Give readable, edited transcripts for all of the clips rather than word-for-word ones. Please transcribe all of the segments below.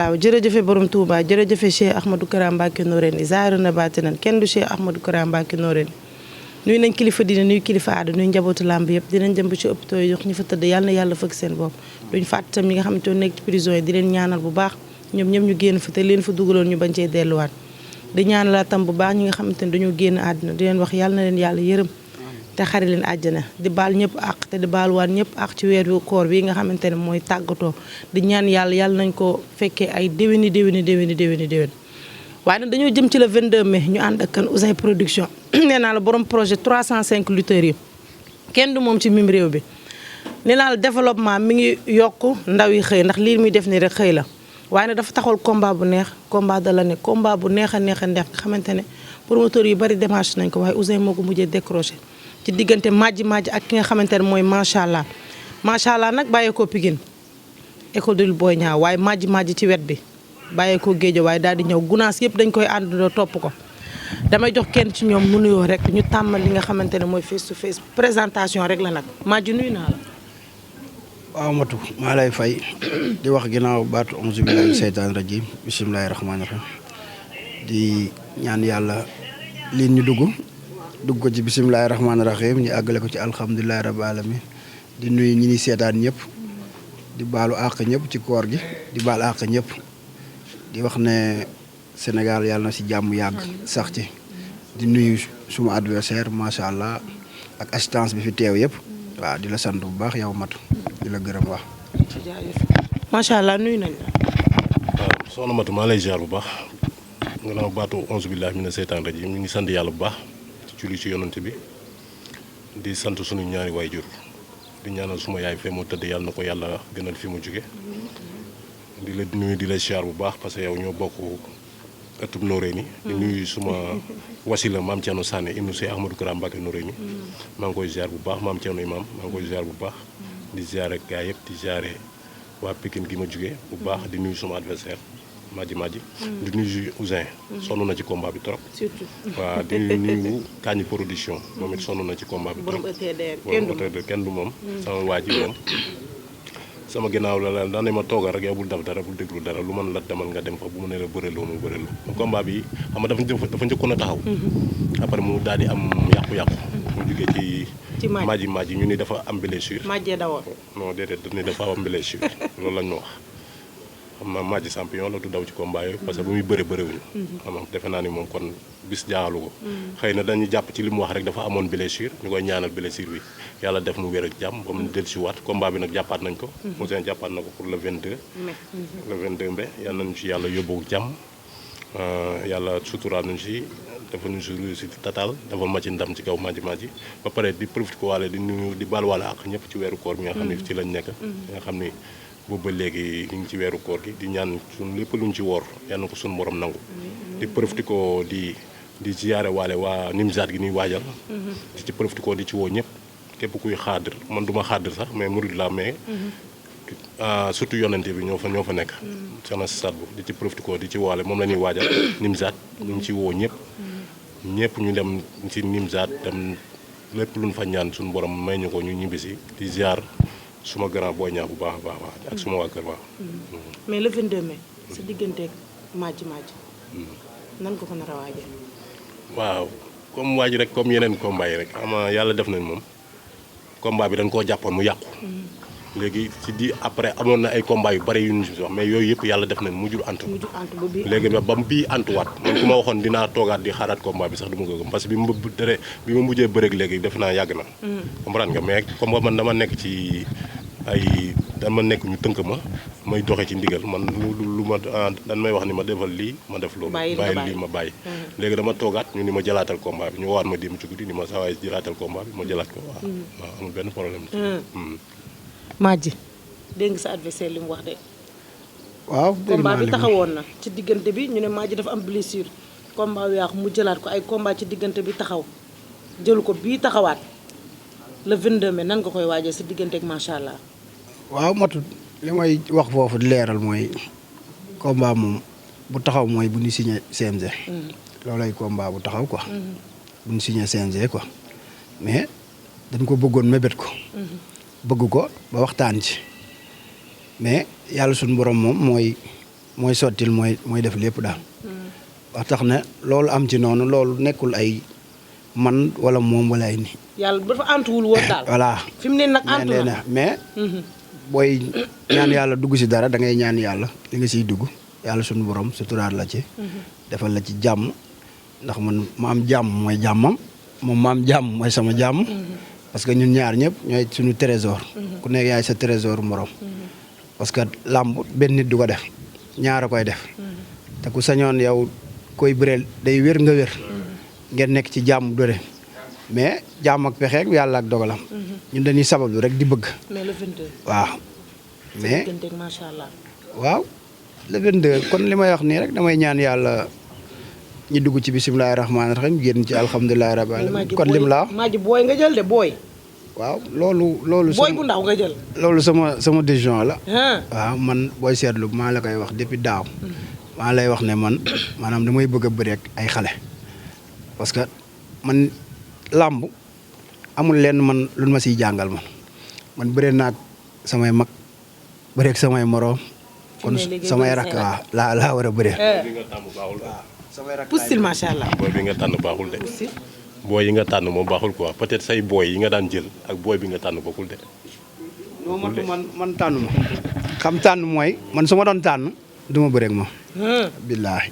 waaw jërëjëfe borom Touba jërëjëfe Cheikh Ahmadou Kara Mbacké Noreyni zaahiran na baatinan kenn du Cheikh Ahmadou Kara Mbacké Noreyni nuyu nañ kilifa diine nuyu kilifa aada nuyu njabootu làmb yëpp dinañ jëm ba ci hôpital yi yox ñu fa tëdd yàlla na yàlla fëgg seen bopp duñ fàtte tam ñi nga xamante ne nekk ci prison yi di leen ñaanal bu baax ñoom ñëpp ñu génn fa te leen fa dugaloon ñu bañ cee delluwaat di ñaanal tam bu baax ñi nga xamante ne dañoo génn àddina di leen wax yàlla na leen yàlla yërëm te xari leen àjjana di baal ñëpp àq te di baal waat ñëpp àq ci weeru koor bi nga xamante ne mooy tàggatoo di ñaan yàlla nañ ko fekkee ay déwéni waaye nag dañoo jëm ci le 22 mai ñu ànd ak kan Ouzin Production nee naa la borom projet 305 lutteurs yi kenn du moom ci mim réew bi nee naa la développement mi ngi yokk ndaw yi xëy ndax lii muy def ni rek xëy la waaye nag dafa taxawal combat bu neex combat de l'année combat bu neex a neex nga xamante ne promoteurs yu bari démarche nañ ko waaye Ouzin moo ko mujjee décroché ci diggante majji ak ki nga xamante ne mooy macha allah nag bàyyeekoo Pikine école de Boy Niang waaye majji ci wet bi bàyyeekoo géejo waaye daal di ñëw gunaas yëpp dañ koy àndandoo topp ko damay jox kenn ci ñoom mu nuyoo rek ñu tàmmal li nga xamante ne mooy face to face présentation rek la nag majji nuyu naa la. waaw Matu maa lay fay di wax ginnaaw baatu auzu billaahi seytaani rajiim bismillaahi rahmaani rahiim di ñaan yàlla lii ñu dugg ko ci bismillaahi rahmaani rahiim ñu àggale ko ci alhamdulillahi rabbil alamin di nuyu ñi ni seetaan ñëpp di baalu àq ñëpp ci koor gi di baal àq ñëpp di wax ne Sénégal yàlla na si jàmm yàgg sax ci di nuyu suma adversaire macha allah ak assistance bi fi teew yëpp waaw di la sant bu baax yow Matu di la gërëm wax. macha allah nuyu nañ la. waaw soxna Matu maa lay ziar bu baax nga naan baatu auzu billaahi mina seytaani rajiim ñu ngi sant yàlla bu baax ci julli ci yonent bi di sant suñu ñaari waajur di ñaanal suma yaay fee mu tëdd yàlla na ko yàlla gënal fi mu jóge di la nuyu di la ziar bu baax parce que yow ñoo bokk ëttub Noreyni di nuyu suma wasila maam Thierno Sané ibnu Cheikh Ahmadou Kara Mbacké Noreyni maa ngi koy ziar bu baax maam Thierno imam maa ngi koy ziar bu baax di ziar ak gaa yëpp di ziare waa Pikine gi ma jóge bu baax di nuyu suma adversaire Madji di nuyu Ouzin sonn na ci combat bi trop surtout waaw di nuyu Kañ production moom it sonn na ci combat bi trop kenn du moom sama waa ji moom sama ginnaaw la daan ne ma toogal rek yow bul def dara bul déglu dara lu mën la demal nga dem fa bu mu ne la bëreloo mu bëreloo combat bi xam nga dafa njëkkoon a taxaw après mu daal di am yàqu-yàqu mu jógee ci Madji ñu ni dafa am blessure Madji dawoon non déedéet ni dafa am blessure loolu lañ ma wax xam naa Madji champion la du daw ci combat yooyu parce que bu muy bëriwuñu xam nga defe naa ni moom kon bis jaaxalu ko xëy na dañuy jàpp ci li mu wax rek dafa amoon blessure ñu koy ñaanal blessure bi yàlla def mu wér ak jàmm ba mu del si waat combat bi nag jàppaat nañ ko Ouzin jàppaat na ko pour le 22 mai yàlla nañu ci yàlla yóbbu jàmm yàlla suturaal nañu si dafa ñu si réussite total dafa ma ci ndam ci kaw Madji ba pare di profité ko waale di nuyu di baal waale ak ñëpp ci weeru koor bi nga xam ne ci lañ nekk nga xam ni boobu ba léegi ñu ngi ci weeru koor gi di ñaan suñ lépp luñ ci woor yal na ko suñu borom nangu di profité ko di ziyaare waale waa Nimzaat gi ñuy waajal di ci profité ko di ci woo ñëpp képp kuy xaadir man duma xaadir sax mais murid la mais surtout yonente bi ñoo fa nekk soxna si sat bu di ci profité ko di ci waale moom la ñuy waajal Nimzaat ñu ngi ci woo ñëpp ñu dem ci Nimzaat dem lépp luñ fa ñaan suñu borom may ñu ko ñu ñibbisi di ziar suma grand Boy Niang bu baax a baax ak suma waa kër waaw. mais le 22 mai sa digganteeg Madji nan ko mën a waajal. waaw comme waaj rek comme yeneen combat yi rek ama yàlla def nañ moom combat bi dañ koo jàppoon mu yàqu. léegi ci di après amoon na ay combat yu bari yu ñu si wax mais yooyu yëpp yàlla def nañ mujjul antu. léegi ba mu bii antuwaat man ku ma waxoon dinaa toogaat di xaaraat combat bi sax du ma ko gëm parce que bi ma mujjee bëreeg léegi def naa yàgg na. comprendre nga mais comme man dama nekk ci dama nekk ñu tënk ma may doxee ci ndigal man lu ma dan may wax ni ma defal lii ma def loolu. bàyyi lii ma bàyyi. léegi dama toogaat ñu ni ma jëlaatal combat bi ñu woowaat ma dem ci guddi ni ma saa waay jëlaatal combat bi ma jëlaat ko waaw. waaw amul benn problème. Madji dégg nga sa adversaire li mu wax de. waaw combat bi taxawoon na ci diggante bi ñu ne Madji dafa am blessure combat wi yàqu mu jëlaat ko ay combat ci diggante bi taxaw jëlu ko bii taxawaat le 22 mai nan nga koy waajee sa diggante ak macha allah. waaw Matu li may wax foofu di leeral mooy combat moom bu taxaw mooy bu ñu signé CNG. loolay combat bu taxaw quoi. bu ñu signé CNG quoi mais dañ ko bëggoon mébét ko. bëgg ko ba waxtaan ci mais yàlla suñu borom moom mooy mooy sottil mooy def lépp daal. wax tax ne loolu am ci noonu loolu nekkul ay man wala moom wala ay ni yàlla dafa antuwul woon daal. voilà fi mu ne nag antu na mais booy ñaan yàlla dugg si dara da ngay ñaan yàlla li nga siy dugg yàlla suñu borom suturaat la ci. defal la ci jàmm ndax man ma am jàmm mooy jàmmam moom ma am jàmm mooy sama jàmm. parce que ñun ñaar ñëpp ñooy suñu trésor. ku nekk yaay sa trésor morom. parce que làmb benn nit du ko def ñaar a koy def. te ku sañoon yow koy bëreel day wér nga wér. ngeen nekk ci jàmm dore mais jàmm ak pexeek yàlla ak dogalam. ñun dañuy sabablu rek di bëgg. mais le 22. waaw mais macha allah. waaw le 22 kon li may wax nii rek damay ñaan yàlla ñu dugg ci bisimilahi rahmaani rahim génn ci alhamdulilahi rabbil alamin kon lim laa maaji booy nga jël de booy. waaw loolu. booy bu ndaw nga jël. loolu sama décision la. waaw man booy seetlu maa la koy wax depuis daaw. maa lay wax ne man maanaam damay bëgg a bëri ak ay xale. parce que man làmb amul lenn man lu ma siy jàngal man bëree naag samay mag bëreeg samay moroom. kon samay rakk waaw laa war a bëree. pustil macha allah. booy bi nga tànn baaxul de. booy yi nga tànn moom baaxul quoi peut-être say booy yi nga daan jël ak booy bi nga tànn bokkul de. non man tànn ma xam tànn mooy man su ma doon tànn du ma bëreeg moom. billaahi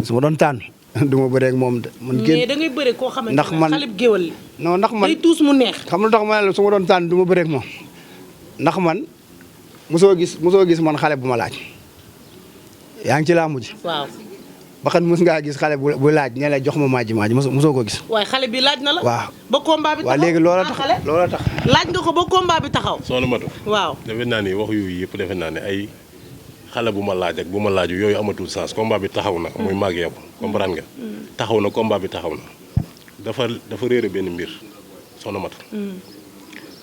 su ma doon tànn du ma bëreeg moom de. man mais da ngay bëre koo xamante ne xalib géwal li. non ndax man day tuus mu neex. xam lu tax ma ne la su ma doon tànn du ma bëreeg moom ndax man mosoo gis man xale bu ma laaj yaa ngi ci laa mujj. waaw. ba xam mos ngaa gis xale bu laaj ne la jox ma maaji mosoo ko gis. waaye xale bi laaj na la. waaw ba combat bi taxaw waaw léegi loola tax. laaj nga ko ba combat bi taxaw. soxna Matu. waaw defe naa ni wax yooyu yëpp defe naa ne ay xale bu ma laaj ak bu ma laaju yooyu amatul sens combat bi taxaw na. muy màgg yow comprendre nga. taxaw na combat bi taxaw na. dafa réere benn mbir soxna Matu.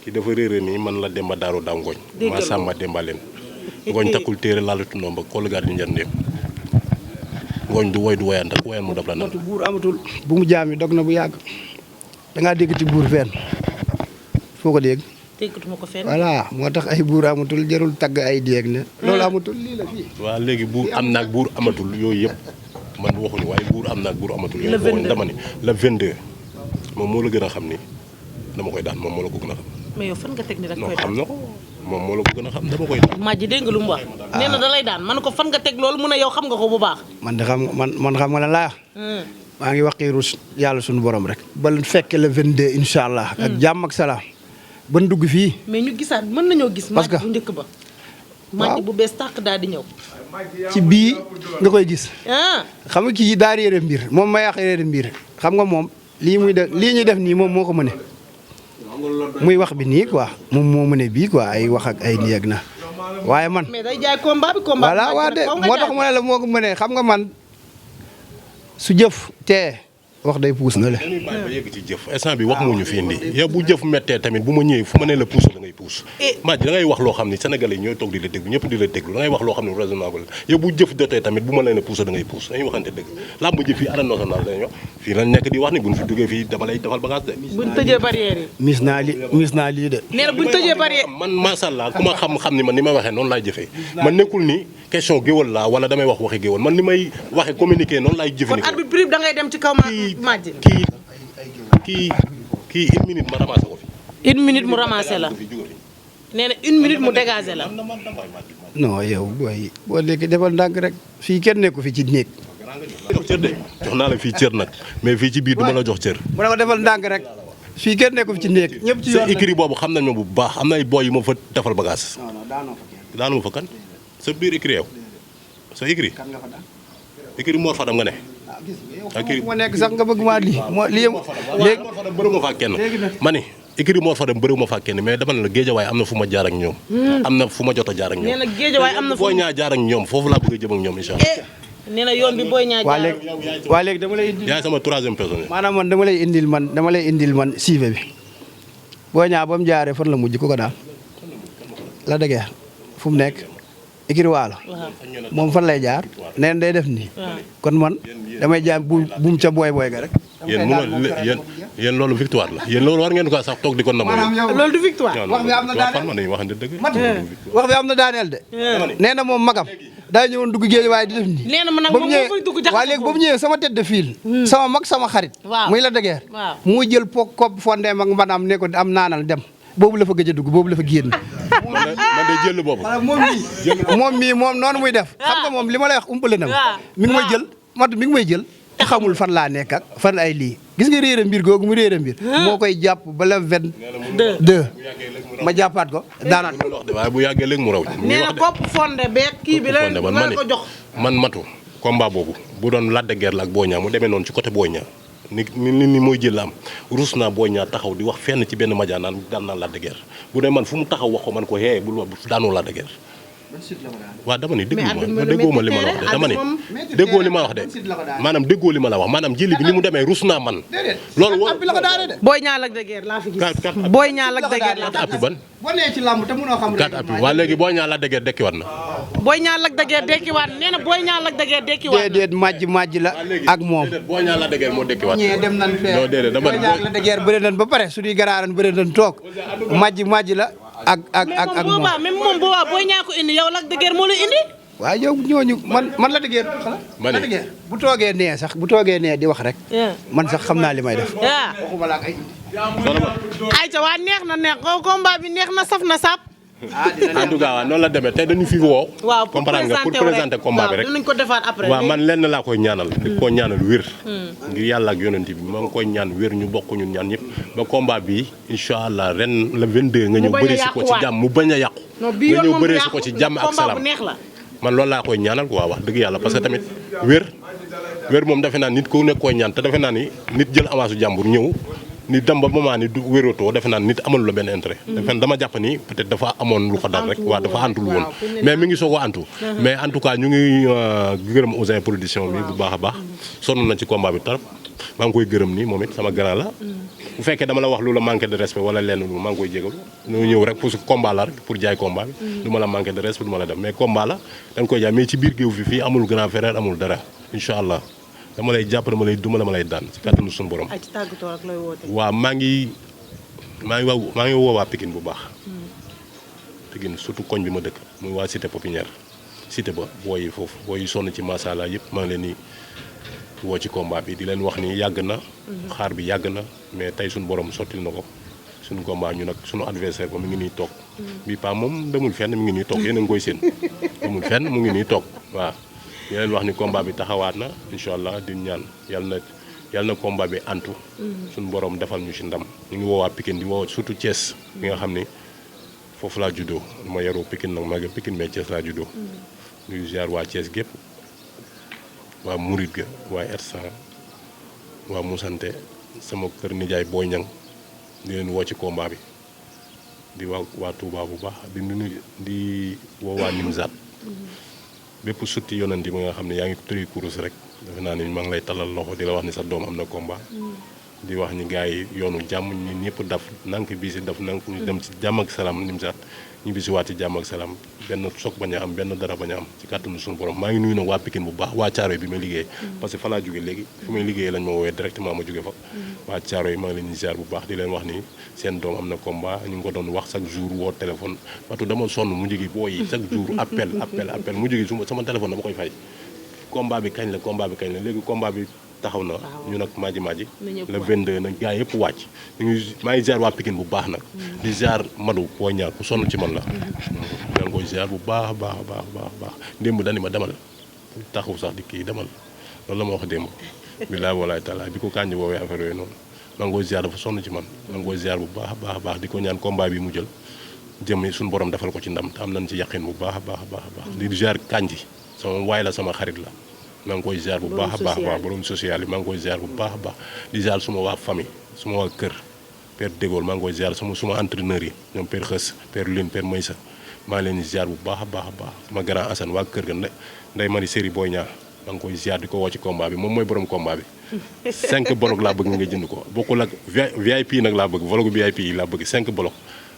ki dafa réere nii man la Demba Daaru Daw Ngooñ. maa sàmma Demba leen. Ngooñ takkul téere laalatu ndomba kool gaar di njëriñ ngooñ du woy du woyaan rek woyaan mu dab la nan. buur amatul bu mu jaam yi dog na bu yàgg da ngaa dégg ci buur fenn foo ko dégg. déggatuma ko fenn. voilà moo tax ay buur amatul jarul tagg ay déeg ne. loolu amatul lii la fii. waaw léegi buur am naag buur amatul yooyu yëpp man waxuñu waaye buur am naag buur amatul. le 22 dama ni le 22 moom moo la gën a xam ni dama koy daan moom moo la ko gën a xam. mais yow fan nga teg ni rek non koy daan xam na ko moom moo la ko gën a xam dama koy daan. Madji dégg nga lu mu wax. nee na da lay daan man ko fan nga teg loolu mu ne yow xam nga ko bu baax. man de man xam nga lan laa. maa ngi waqiiru yàlla suñu borom rek. ba fekkee le 22 incha allah. ak jàmm ak salaam. ban dugg fii. mais ñu gisaat mën nañoo gis. parce que Madji bu njëkk ba. Madji bu bees tàq daal di ñëw. ci bii nga koy gis. ah. xam nga kii daa réere mbir moom ma yàq réere mbir xam nga moom lii ñuy def nii moom moo ko mëne muy wax bi nii quoi moom moo mëne bii quoi ay wax ak ay nii ak na waaye man. mais day jaay combat bi combat bi. voilà waa de moo tax mu ne la moo ko mënee xam nga man su jëf tee wax day puus na le. dañuy bàyyi ba yegg ci jëf instant bi wax moo ñu fi indi yow bu jëf méttee tamit bu ma ñëwee fu ma nee la puus da ngay puus. Madji da ngay wax loo xam ni sénégalais yi ñooy toog di la déglu ñëpp di la déglu da ngay wax loo xam ne raisonnable yow bu jëf jotee tamit bu ma nee la puus da ngay puus dañuy waxante dëgg làmb ji fii arène nationale dañuy wax fii lañ nekk di wax ni buñ fi duggee fii dama lay defal bagage de. buñ tëjee barrière yi. mis naa lii de. nee na buñ tëjee barrière. man macha allah ku ma xam ni man ni may waxee noonu laay jëfee man nekkul ni question géwal laa wala damay wax waxi géwal man ni may waxee communiquer noonu laay jëfandikoo. kon arbitre bi da ngay dem ci kaw Madji. kii une minute ma ramassé ko fi. une minute mu ramassé la. nee na une minute mu dégagé la. non yow booy boo léegi defal ndànk rek fii kenn nekku fi ci néeg. jox cër de jox naa la fii cër nag mais fii ci biir du ma la jox cër. mu ne ko defal ndànk rek fii kenn nekku fi ci néeg ñëpp ci yoon sa écrit boobu xam nañ ma bu baax am na ay boy yu ma fa defal bagage. daanu ma fa kan sa biir écrit yow sa écrit. kan nga fa daan. écrit Mor Fadam nga ne. fu ma nekk sax nga bëgg maa lii léegi Mor Fadam bëriwuma fa ak kenn ma ni écrit Mor Fadam bëriwuma fa ak kenn mais dama ne la Géejawaay am na fu ma jaar ak ñoom. am na fu ma jot a jaar ak ñoom. nee na Géejawaay am na fu booy ñaa jaar ak ñoom foofu laa bëgg a jëm ak ñoom incha allah. nee na yoon bi booy ñaa jaar. waa léegi dama lay indil. yaay sama troisième personne. maanaam man dama lay indil man siive bi booy ñaa ba mu jaaree fan la mujj ku ko daal la dëgg fu mu nekk. ikiri waalo moom fan lay jaar neen day def nii kon man damay jaar buum ca booy ga rek. yéen loolu victoire la yéen loolu war ngeen ko sax toog di ko namoo. loolu du victoire. wax bi am na daaneel man nañu waxante dëgg. wax bi am na daaneel de. nee na moom magam daa ñëwoon dugg géej waaye di def nii. nee na ma nag moom moo fay dugg jaxase waaye léegi ba mu ñëwee sama tête de file. sama mag sama xarit. muy la dëgër. mu jël kopp fondeem ak mbanaam ne ko am naanal dem boobu la fa gëj a dugg boobu la fa génn. man de jël boobu. moom noonu muy def. xam nga moom li ma lay wax umpale na ma. mi ngi may jël te xamul fan laa nekk ak fan ay lii gis nga réere mbir googu mu réere mbir. moo koy jàpp ba le 22. ma jàppaat ko daanaat ko. waaye bu yàggee léegi mu raw. nee na kopp fonde beeg kii bi la ko jox. man matu combat boobu bu doon Lac de Guiers la ak Boy Niang mu demee noonu ci côté Boy Niang ni mooy jël la am ruus naa Boy Niang taxaw di wax fenn ci benn média naan daan naa Lac de Guiers bu dee man fu mu taxaw wax ko man ko hee bul daanoo Lac de Guiers. waaw dama ni déggoo ma li ma la wax de dama ni déggoo li ma wax de maanaam déggoo li ma la wax maanaam jëli bi ni mu demee rus naa man. loolu Boy Niang Lac de Guiers laa fi gis. Boy Niang Lac de Guiers laa fi gis. ban boo nee ci làmb te mënoo xam. 4 appuis waa léegi Boy Niang Lac de Guiers dekkiwaat na. Boy Niang Lac de Guiers dekkiwaat nee na Boy Niang Lac de Guiers dekkiwaat na. déedéet majj la ak moom. Boy Niang Lac de Guiers moo dekkiwaat. ñee dem nañ fee. non déedéet dama Boy Niang Lac de Guiers bëri nañ ba pare suñuy garaaran bëri nañ toog majj la ak moom. mais moom boobaa Boy Niang ko indi yow Lac de Guiers moo la indi. waaw yow ñooñu man Lac de Guiers Lac de Guiers bu toogee nee di wax rek. man sax xam naa li may def. waxuma la ak ay. ayca waa neex na combat bi neex na saf na sap. en tout cas waaw noonu la demee tey dañu fi woo. waaw pour présenter combat bi rek dinañ ko defaat après. waaw man lenn laa koy ñaanal. di ko ñaanal wér. ngir yàlla ak yonent bi ma ngi koy ñaan wér ñu bokk ñun ñaan ñëpp ba combat bi incha allah ren le 22 nga ñëw bëri si ko ci jàmm mu bañ a yàqu. nga ñëw bëri si ko ci jàmm ak salaam man loolu laa koy ñaanal quoi wax dëgg yàlla parce que tamit wér moom defe naa nit ku nekk koy ñaan te defe naa ni nit jël avance su jàmbur ñëw ni dem ba moment ni du wératoo defe naa nit amalu la benn intérêt. defe naa dama jàpp ni peut-être dafa amoon lu ko dal rek waaw dafa antul woon mais mi ngi soog a antu mais en tout cas ñu ngi gërëm Ouzin production bi bu baax a baax sonn na ci combat bi trop maa ngi koy gërëm nii moom it sama grand la bu fekkee dama la wax lu la manqué de respect wala lenn lu maa ngi koy jégalu ñu ñëw rek pour combat la rek pour jaay combat bi du ma la manqué de respect du ma la def mais combat la dañ koy jaay mais ci biir géew fii amul grand frère amul dara incha allah dama lay jàpp dama lay duma dama lay daan ci kàttanu suñu borom. ay ci tàggatoo ak looy woote. waaw maa ngi woo waa Pikine bu baax. Pikine surtout koñ bi ma dëkk muy waa cité Pépinière cité ba booy yi foofu booy yi sonn ci masala yëpp maa ngi leen di woo ci combat bi di leen wax ni yàgg na. xaar bi yàgg na mais tey suñu borom sottil na ko suñu combat ñu nag suñu adversaire ba mu ngi nii toog. bii pa moom demul fenn mu ngi nii toog yéen a ngi koy séen demul fenn mu ngi nii toog waaw. di leen wax ni combat bi taxawaat na incha allah di ñaan yàlla na combat bi antu. suñu borom defal ñu ci ndam ñu ngi woowaa Pikine di woo surtout Thiès bi nga xam ni foofu laa juddoo ma yaroo Pikine nag maa ngi Pikine mais Thiès laa juddoo. nuyu ziar waa Thiès gépp waa Mouride ga waa Ersan waa Moussante sama kër nijaay Boy Niang di leen woo ci combat bi di waa Touba bu baax di woo waa Nimzaat. bépp sutti yonanti ba nga xam ne yaa ngi tëri kurus rek defe naa ni maa ngi lay talal loxo di la wax ni sa doom am na combat. di wax ñi gars yi yoonu jàmm ñi ñëpp daf nank bii si daf nank ñu dem ci jàmm ak salaam Nimzaat ñu bisi waat ci jàmm ak salaam benn soog bañ a am benn dara bañ a am ci kàttanu suñu borom maa ngi nuyu nag waa Pikine bu baax waa Thiaroye bi may liggéey parce que fa laa jóge léegi fi may liggéeyee lañ ma woowee directement ma jóge fa waa Thiaroye yi maa ngi leen di ziar bu baax di leen wax ni seen doom am na combat ñu ngi ko doon wax chaque jour woo téléphone parce que dama sonn mu jóge boo yi chaque jour appel mu jóge sama téléphone dama koy fay combat bi kañ la léegi combat bi taxaw na ñu nag maaji le 22 nag gars yëpp wàcc maa ngi ziar waa Pikine bu baax nag di ziar Madou Boy Niang ku sonn ci man la maa ngi koy ziar bu baax baax démb dani ma demal taxaw sax di kii demal loolu la ma wax démb bilaay walaay taala bi ko kànji woowee affaire yooyu noonu maa ngi koy ziar dafa sonn ci man maa ngi koy ziar bu baax di ko ñaan combat bi mu jël jëm suñu borom defal ko ci ndam te am nañ ci yaqin bu baax a baax di ziar kànji sama waay la sama xarit la maa ngi koy ziar bu baax a baax borom social yi maa ngi koy ziar bu baax a baax di ziar suma waa famille suma waa kër père Dégol maa ngi koy ziar suma entraîneur yi ñoom père Xës père Lune père Maysa maa ngi leen di ziar bu baax a baax sama grand Assane waa kër ga nday mari série Boy Niang maa ngi koy ziar di ko woo ci combat bi moom mooy borom combat bi 5 bolok laa bëgg nga jënd ko bokkul ak VIP nag laa bëgg vlog VIP yi laa bëgg 5 bolok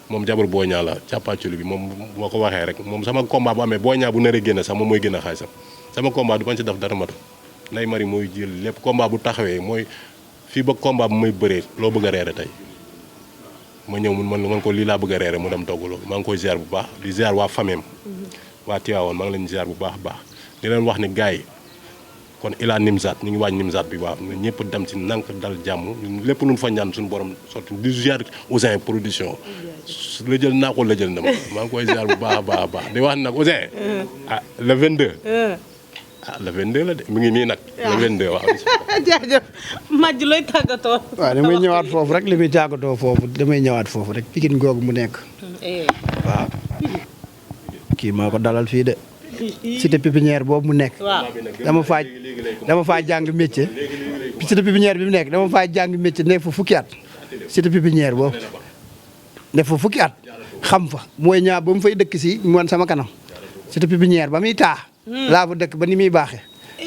moom jabar Boy Niang la càppaaculi bi moom moo ko waxee rek moom sama combat bu amee Boy Niang bu naree génn sax moom mooy génn xaalisam sama combat du ma ci def dara matu nday mari mooy jël lépp combat bu taxawee mooy fii ba combat bu may bëree loo bëgg a reere tey ma ñëw man ko lii laa bëgg a reere mu dem togg loolu maa ngi koy ziar bu baax di ziar waa famem waa Tivaouane maa ngi leen ziar bu baax a baax di leen wax ni gars yi kon Ila Nimzat ñu ngi waaj Nimzat bi waaw ñëpp dem ci nank dal jàmm ñun lépp lu ñu fa ñaan suñu borom sotti di ziar Ouzin production la jël naa ko la jël na ma maa ngi koy ziar bu baax a baax di wax nag Ouzin le 22 le 22 la de mu ngi nii nag le 22 waaw jaajëf Madj looy tàggatoo waaw damay ñëwaat foofu rek li muy tàggatoo foofu damay ñëwaat foofu rek Pikine googu mu nekk waaw kii maa ko dalal fii de cité pépinière boobu mu nekk dama faa jàng métier cité pépinière bi mu nekk dama faa jàng métier ne fa fukki at cité pépinière boobu ne fa fukki at xam fa mooy ñaar ba mu fay dëkk si man sama kanam cité pépinière ba muy taa laa fa dëkk ba ni muy baaxee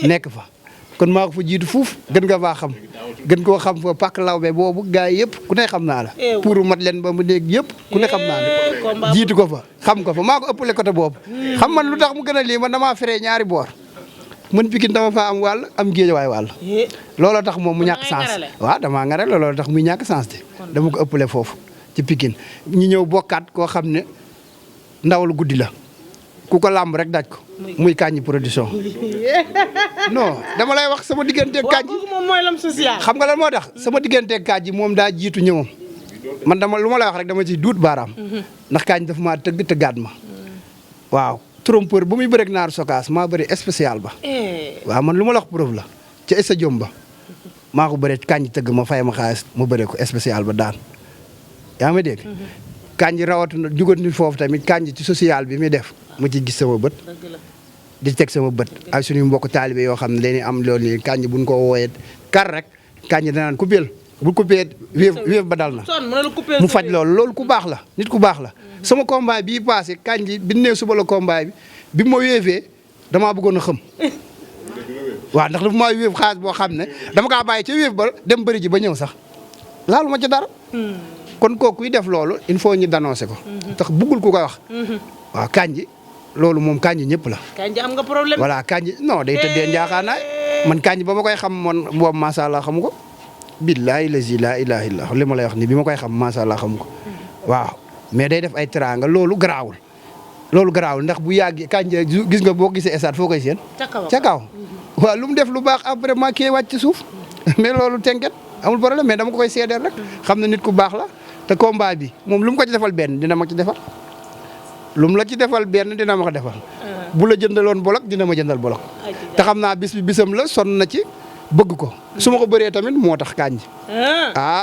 nekk fa kon maa ko fa jiitu fuuf gën nga faa xam gën koo xam fa pàkk lawbe boobu gars yi yëpp ku ne xam naa la pour mat leen ba mu néeg yëpp ku ne xam naa la jiitu ko fa xam ko fa maa ko ëppale côté boobu xam man lu tax mu gën a lii man damaa feree ñaari boor man Pikine dama faa am wàll am Géejawaay wàll looloo tax moom mu ñàkk sens waaw damaa nga rek looloo tax muy ñàkk sens de dama ko ëppale foofu ci Pikine ñu ñëw bokkaat koo xam ne ndawal guddi la ku ko làmb rek daj ko muy Kandji production non dama lay wax sama digganteeg Kandji moom mooy lam social xam nga lan moo tax sama digganteeg Kandji moom daa jiitu ñëwam man dama lu ma lay wax rek dama ciy duut baaraam ndax Kandji dafa maa tëggaat ma waaw trompeur bu muy bëreeg naaru sokaas maa bëri spécial ba waaw man lu ma la wax preuve la ca stade ba maa ko bëree Kandji tëgg ma fay ma xaalis ma bëree ko spécial ba daan yaa ngi may dégg Kandji rawatina jugat ni foofu tamit Kandji ci social bi muy def mu ci gis sama bët di teg sama bët ak suñu mbokk taalibe yoo xam ne dañuy am loolu nii Kandji buñ ko wooyee kar rek Kandji danaan coupéel bu coupé wéef ba dal na mu faj loolu ku baax la nit ku baax la sama combat bii passé Kandji bi nee suba la combat bi ma wéefee damaa bëggoon a xam waaw ndax dafa maa wéef xaalis boo xam ne dama kaa bàyyi ca wéef ba dem bëri ji ba ñëw sax laalu ma ca dara kon kooku kuy def loolu il faut ñu dénoncer ko tax bëggul ku koy wax waaw Kandji loolu moom Kandji ñëpp la. Kandji am nga problème. voilà Kandji non day tëddee njaaxaanaay man Kandji ba ma koy xam man boobu macha allah xamu ko. billaahi lazi laa ilaaha illa li ma lay wax nii bi ma koy xam macha allah xamu ko waaw mais day def ay teraanga loolu garaawul. loolu garaawul ndax bu yàggee Kandji gis nga boo gisee stade foo koy seen. ca kaw waaw lu mu def lu baax après ma kii wàcc ci suuf mais loolu tenket amul problème mais dama ko koy seedeel rek xam na nit ku baax la te combat bi moom lu mu ko ci defal benn dina ma ci defal. lu mu la ci defal benn dina ma ko defal bu la jëndaloon bolok dina ma jëndal bolok te xam naa bis bi bisam la sonn na ci bëgg ko su ma ko bëree tamit moo tax Kandji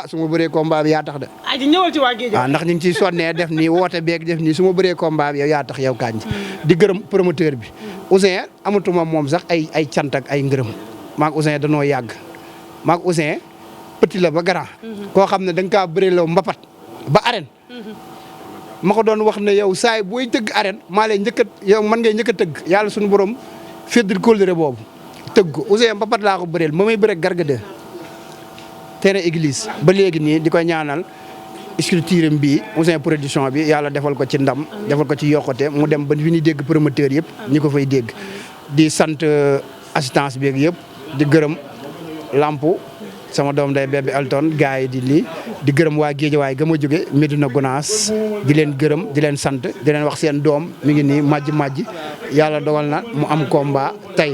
su ma bëree combat bi yaa tax de aji ñëwal ci waa Géejawaay ndax ñu ngi ciy sonnee def nii woote beeg def nii su ma bëree combat bi yow yaa tax yow Kandji di gërëm promoteur bi Ouzin amatuma moom sax ay cant ak ay ngërëm maag Ouzin danoo yàgg maag Ouzin petit la ba grand koo xam ne da nga kaa bëree loo mbapat ba arène ma ko doon wax ne yow saay booy tëgg arène maa lay njëkk a yow man ngay njëkk a tëgg yàlla suñu borom féddil kóllëre boobu tëgg ko Ouzin mbapat laa ko bëreel ma may bëre Garga 2 terrain église ba léegi nii di koy ñaanal structure bii Ouzin production bi yàlla defal ko ci ndam defal ko ci yokkute mu dem ba fi ñuy dégg promoteur yëpp ñi ko fay dégg di sant assistance bi yëpp di gërëm lampu sama doom day bébé Elton gars yi di lii di gërëm waa Géejawaay ga ma jóge Medina Gounass di leen gërëm di leen sant di leen wax seen doom mi ngi nii majj yàlla dogal na mu am combat tey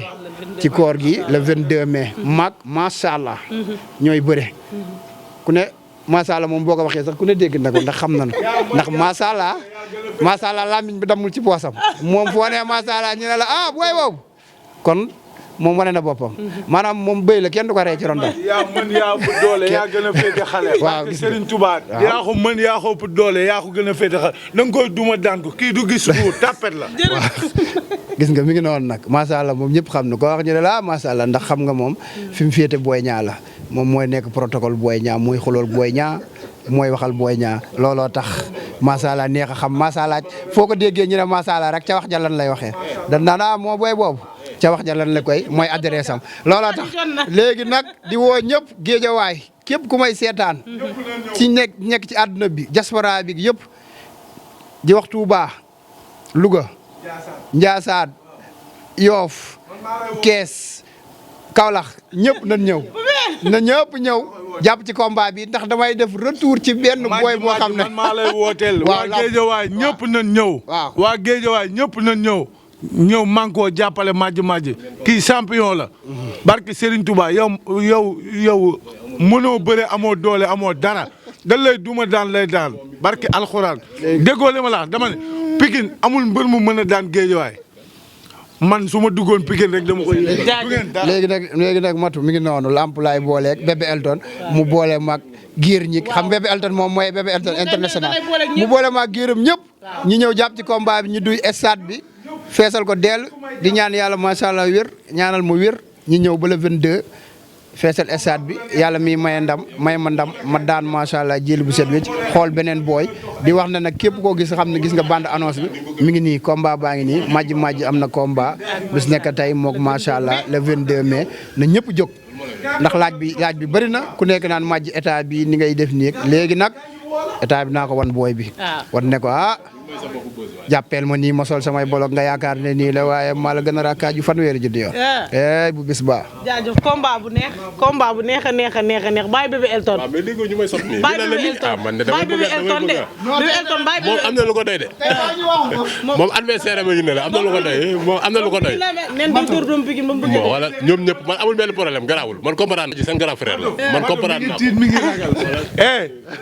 ci koor gi le 22 mai mag macha allah ñooy bëre ku ne macha allah moom boo ko waxee sax ku ne dégg na ko ndax xam na ndax macha allah làmmiñ bi damul ci poosam moom foo nee macha allah ñu ne la booy boobu kon moom wane na boppam maanaam moom bëy la kenn du ko rey ci rondal yaa mën yaa ëpp doole yaa gën a féete xale waaw gis nga Serigne Touba yaa ko mën yaa ko ëpp doole yaa ko gën a féete xale da nga koy duma daan ko kii du gis bu tapet la gis nga mi ngi noonu nag macha allah moom ñëpp xam na ko wax ñu ne la macha allah ndax xam nga moom fi mu féete Boy Niang la moom mooy nekk protocole Boy Niang mooy xulool Boy Niang mooy waxal Boy Niang looloo tax macha allah neex a xam macha allah foo ko déggee ñu ne macha allah rek ca wax ja lan lay waxee dañ naan moo booy boobu ca wax ja lan la koy mooy adresse am looloo tax léegi nag di woo ñëpp Géejawaay képp ku may seetaan ci nekk ci àdduna bi diaspora bi yëpp di wax Touba Louga Ndiassane Yoff Kees Kaolack ñëpp nañ ñëw na ñëpp ñëw jàpp ci combat bi ndax damay def retour ci benn boy boo xam ne man maa lay wooteel waa Géejawaay ñëpp nañ ñëw waaw waa Géejawaay ñëpp nañ ñëw ñëw mànkoo jàppale Madji kii champion la. barke Serigne Touba yow mënoo bëre amoo doole amoo dara da lay duma daan lay daan barke alxuraan. déggoo li ma la dama ne Pikine amul mbër mu mën a daan Géejawaay man su ma duggoon Pikine rek dama koy. léegi nag matu mi ngi noonu lamp laay booleeg Bébé Elton mu boole mag giir ñi xam Bébé Elton moom mooy Bébé Elton international mu boole mag giiram ñëpp ñi ñëw jàpp ci combat bi ñu duy stade bi feesal ko dell di ñaan yàlla macha allah wér ñaanal mu wér ñi ñëw ba le 22 feesal stade bi yàlla mi may ma ndam ma daan macha allah jëli bu set wecc xool beneen booy di wax ne nag képp koo gis xam ne gis nga bande annonce bi mi ngi nii combat baa ngi nii Madji am na combat bis nekk tey mook macha allah le 22 mai na ñëpp jóg ndax laaj bi bëri na ku nekk naan Madji état bi ni ngay def nii léegi nag état bi naa ko wan booy bi wan ne ko jàppeel ma nii ma sol samay bolok nga yaakaar ne nii la waaye maa la gën a rakkaaju fanweeri juddu yoon. bu bis baa. jaajëf combat bu neex a neex bàyyi Bébé Elton. waaw mais léegi ñu may sotti nii. bàyyi Bébé Elton bàyyi Bébé Elton de. Bébé Elton bàyyi Bébé moom am na lu ko doy de. moom adversaire am ne la am na lu ko doy moom am na lu ko doy. nen di tur doom Pikine ba mu bëgg wala ñoom ñëpp man amul benn problème garaawul man comprendre ci seen grand frère la man comprendre naa mi ngi ragal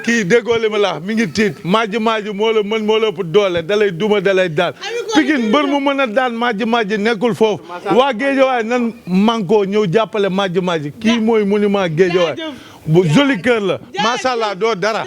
kii déggoo li ma la mi ngi tiit Madji moo la mën moo la ëpp doole dalay duma dalay daan Pikine mbër mu mën a daan Madji nekkul foofu waa Géejawaay nan manko ñëw jàppale Madji kii mooy monument Géejawaay bu joli kër la macha allah doo dara